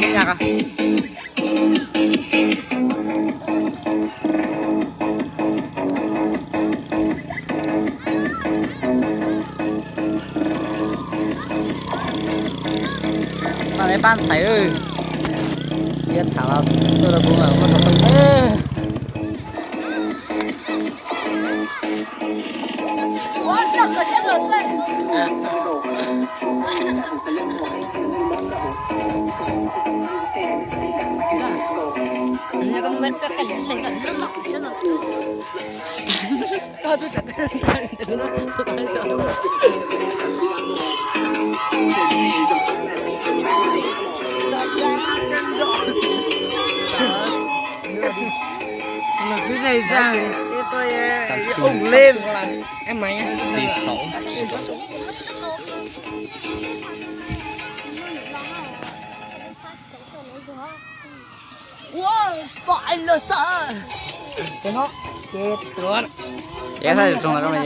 Nyaj ko. Pab ntxhais, pab ntxhais, peb tham los tuaj rau kuv muab xov tooj. Ces thaj tsum los rau mas.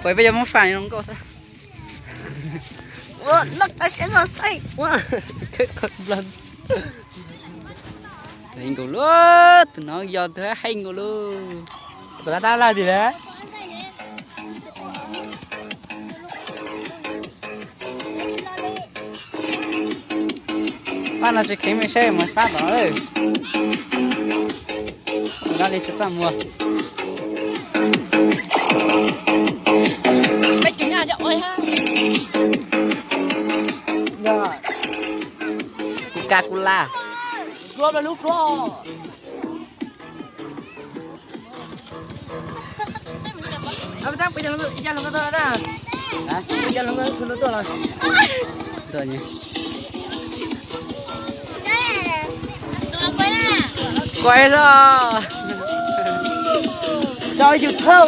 Kuv peb yuav muab faj zoo nkauj xwb. Heev nkaus lauj, tus no yog tus heev nkaus lauj. Tus no tab laj tim lawm. Pab no tsis kheev me saib mas pab tom. Dab li tsis txaj muag. Peb cov nyab cov ua ha. Kuv ka kuv la. Dua lub pluag. Kuaib los. Tso YouTube no.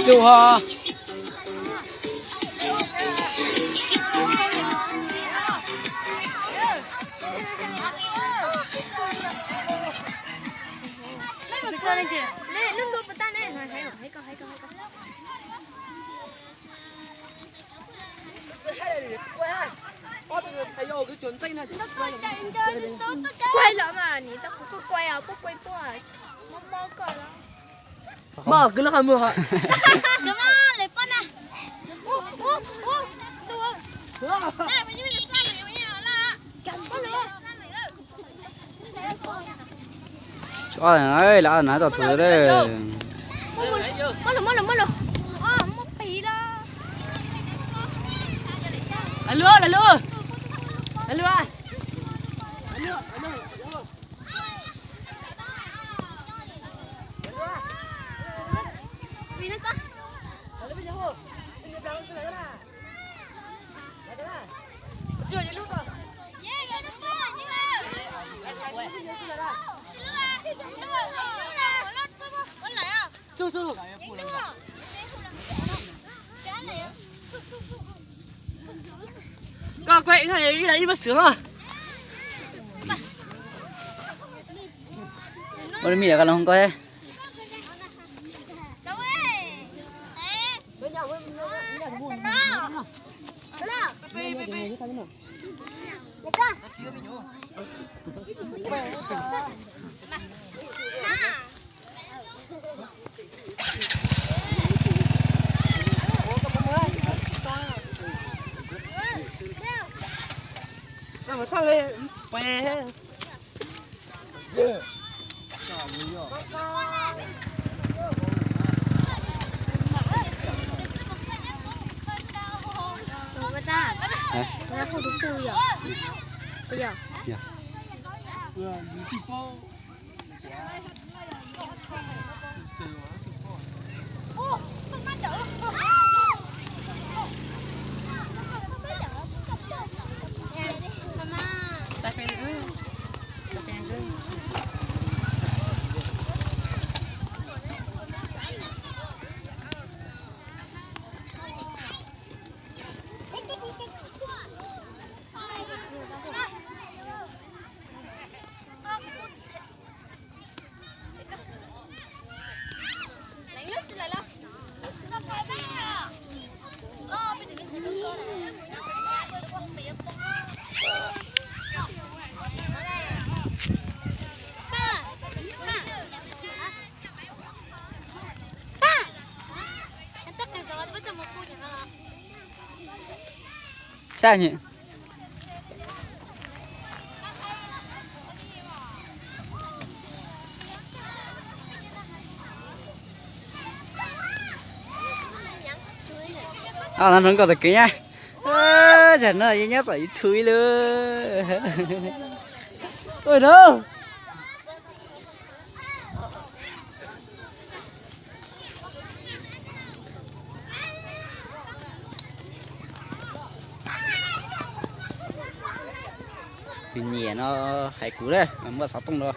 Tsuj ho. Kuaib los mas, nim tau kuv kuj kuaib os, kuj kuaib puag. Moj kwv lub qhov muag. Tsov na, lawv na tau tus lawm. Koj kuaib ib mas xwm os. Ua li me lam koj los hoo koj. Tag. Os, no nrog nkauj txoj kev nyab. Tam no yeej nyob txom YouTube lawm. Ua no. Tus nyiam no hais kuv na, muaj xov tooj no.